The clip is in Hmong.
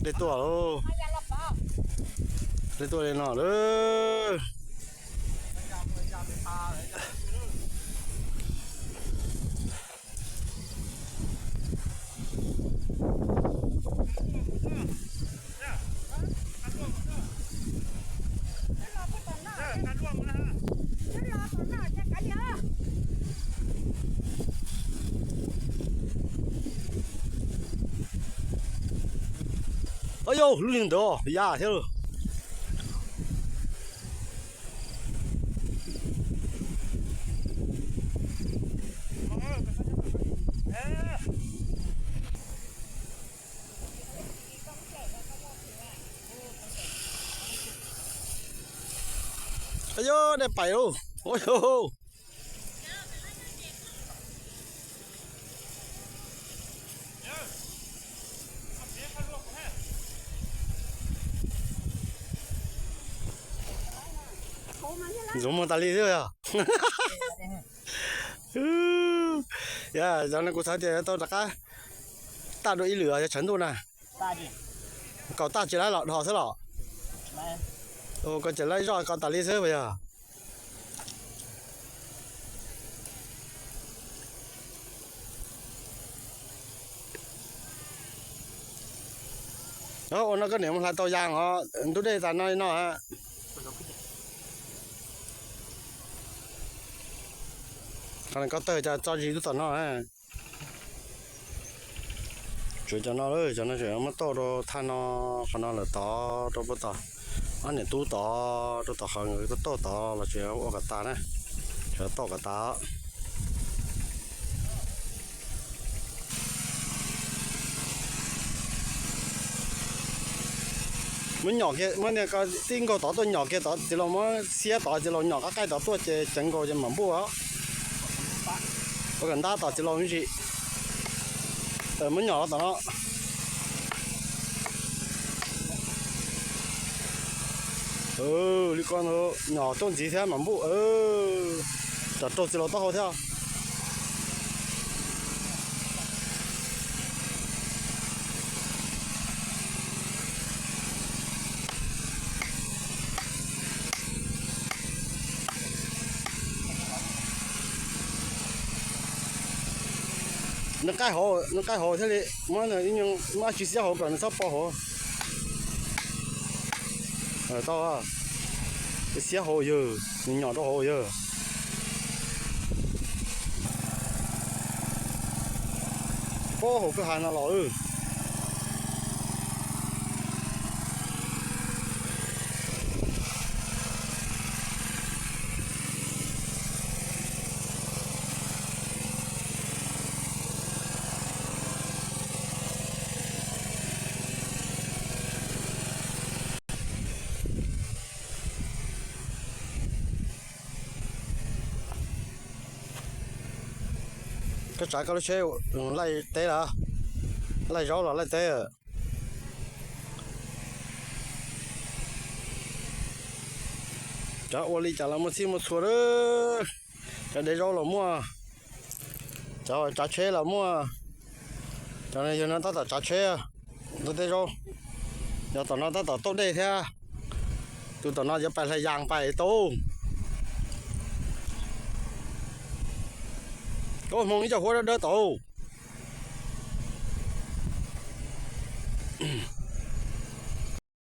Dej tuaj lauj. Dej tuaj li no lawm. Au yau, lub niag ntawd ya thiab lauj. Au yau, dej pais lauj. Au yau. Ntxuav muag tas li xwb yog. Yog, cov no kuv xav tias yuav tau rov qab taj dua ib lwm yog tshav ntuj na. Kaum taj tsis laib los dhos xwb los? Koj tsis laib zoj koj tas li xwb puas yog? Ua no koj niam mus hlais tau yas os, ntub dej tas no li no. Koj tawg cas tso zis lub tom no. Tsuav cov no, cov no tseem muab tauj rau thaj no, qhov no lawm tod rau puag tom, ob niam tub tod rau tom qhov nkawd tauj tod los tseem ua kom tas na, tseem tauj kom tas. Muab nyom kiag, muab niag ko tib nkaug tod tuaj nyom kiag tod, txiv laus muab xiab tod, txiv laus nyom qab qaij tod tuaj ces ceev nkaus ces mam npuj os. Ua kom ntab tos txiv laus me ntsis. Muab nyom los tom no. Li ko ntag, nyom tuaj ntxiv thiab mam npuj. Tsam raug txiv laus taub hau thiab. Nws qaij hauv, nws qaij hauv thiaj li muab, muab tsis xiab hauv kom nws txhob poob hauv. Tau, xiab hauv yawg, nws nyom rau hauv yawg. Poob hauv kwj ha no los. Koj tsav koj lub tsheb laij teb los? Laij zaub los laij teb? Cov ua li cas los muaj txhij muaj txhua lawm. Cov de zaub los muaj, cov tsav tsheb los muaj. Cov no yog no tab tom tsav tsheb, tus tej zaub. Yog tom no tab tom tauj dej thiab. Tus tom no yuav pais hlais yas pais tau. Koj hmoo ib co huab dawb dawb tau.